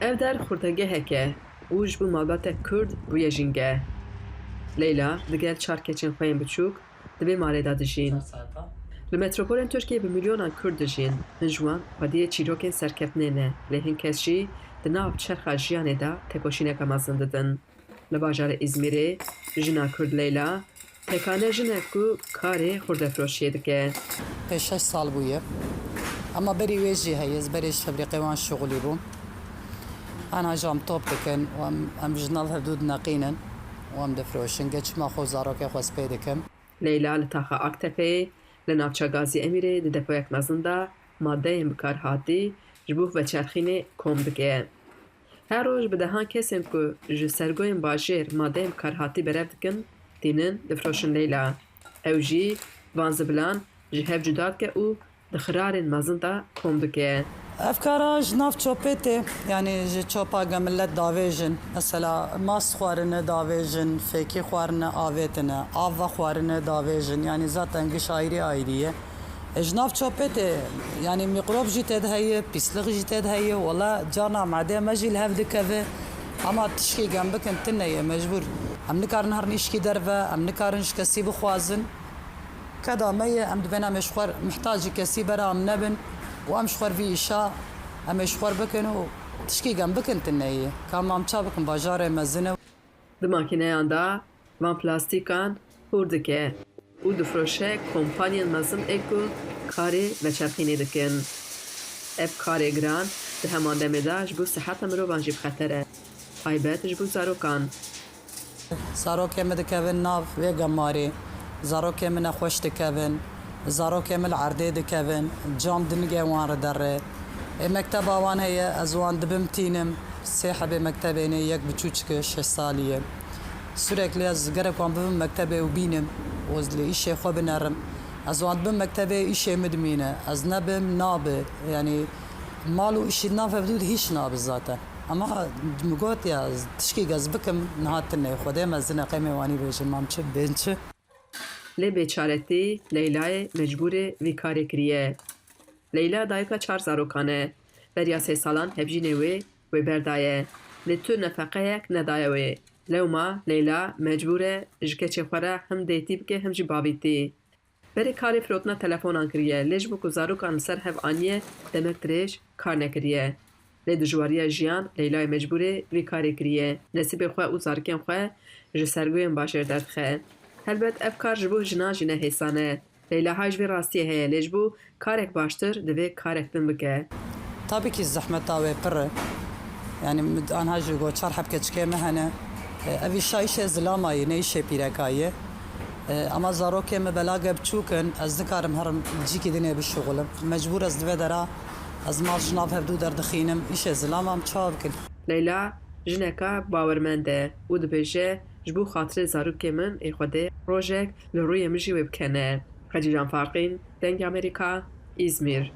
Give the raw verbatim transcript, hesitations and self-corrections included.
Ev der xurtegehek e û ji bo malbatek Kurd bûye jîngeh. Leyla digel çar keçên xwe yên biçûk di vê malê de dijîn. Li metropolên Tirkiyê bi milyonan Kurd dijîn. Hin ji wan xwediyê çîrokên serkeftinê ne, lê hin kes jî di nav çerxa jiyanê de tekoşîneke mezin didin. Li bajarê Îzmîrê jina Kurd Leyla, tekane jinek ku karê xurdefiroşiyê dike. Pêş şeş sal bûye. Ema berî wê jî heye, ez berê ji febrîqê wan şixulî bûm. Ana jî em top dikin û em, em ji nav hevdû dineqînin û em difiroşin. Ge çima xwe û zarokê xwe spê dikim. Leyla li taxa Aktepeyê li navça Gazî Emîrê di depoyek mezin de madeyên bikarhatî ji bo veçerxînê kom dike. Her roj bi dehan kesên ku ji sergoyên bajêr madeyên bikarhatî berev dikin, tînin, difiroşin Leyla. Ew jî van zivilan ji hev cuda dike û di xirarên mezin de kom dike. Ev kara ji nav çopê tê, yanî ji çopa ge millet davêjin. Mesela mast xwarine davêjin, fêkî xwarine avêtine, av vexwarine davêjin. Yanî zaten giş ayrî ayrî ye. E, ji nav çopê tê, yanî mîqrob jî tê de heye, pîslik jî tê de heye. Wela carna madê me jî li hev dikeve. Ama tişkî gem bikin tune ye, mecbûr. Em nikarin herin îşkî derve, em nikarin ji kesî bixwazin. Keda me ye, em dibên em ê ji xwe r mihtac ji kesî bera em nebin û em ji xwe r vî îşa em ê ji xwe r bikin û tişkî gem bikin tune ye. Ka ma em ça bikin, bajarê mezin e. Di makîneyan de van plastîkan hûr dike û difiroşe kompanyên mezin ê ku karê veçerxînê dikin. Ev karê giran di heman demê de ji bo siheta mirovan jî bi xeter e, taybet ji bo zarokan. Zarokê min dikevin nav vê gemarê. Zarokê min nexweş dikevin. Zarokê min li erdê dikevin. Cam di nigê wan re derê. Ê mekteba wan heye, ez wan dibim tînim. Sê hebê mektebê ne, yek biçûçik e, şeş salî ye. Sürekli ez gerek wan bibim mektebê û bînim û ez li îşê xwe binerim. Ez wan dibim mektebê, îşê min dimîne. Ez nebim, nabe. Yanî mal û îşî di nav hevdû de hîç nabe zaten. Ama min got ya, tişkî ez bikim, niha tune. Xwedê mezin e, qey mêwanî bêjin, mam çi, bên çi? Lê bêçaretî Leylayê mecbûrê vî karê kiriye. Leyla dayika çar zarokan e. Beriya sê salan hevjînê wê wê berdaye. Lê tu nefeqeyek nedaye wê. Lewma Leyla mecbûr e ji keçê xwe re him dêtî bike, him jî bavîtî. Berê karê firotina telefonan kiriye, lê ji bo ku zarokan li ser hev aniye, demek dirêj kar nekiriye. Lê dijwariya jiyan Leylayê mecbûrê vî karê kiriye. Nesîbê xwe û zarikên xwe ji sergoyên bajêr derdixe. Helbet ev kar ji bo jinan jî ne hêsan e. Leyla hay ji vê rastiyê heye, lê ji bo karek baştir divê karek din bike. Tabii ki zehmeta wê pir e. Yani anha jî got çar heb keçikê me hene. E, ev îşa îşê zilama ye, ne îşê pîreka ye. E, ama zarokê me belage biçûk in, ez nikarim herim cîkî dinê bişuxulim. Mecbûr ez divê dera, ez mal ji nav hevdû derdixînim, îşê zilama em çawa bikin? Leyla jineka bawermend e û dibêje, ji bo xatirê zarokê min ê Xwedê rojek li rûyê min jî wê bikene. Xecîcan Farqîn, Dengê Amerîka, Îzmîr.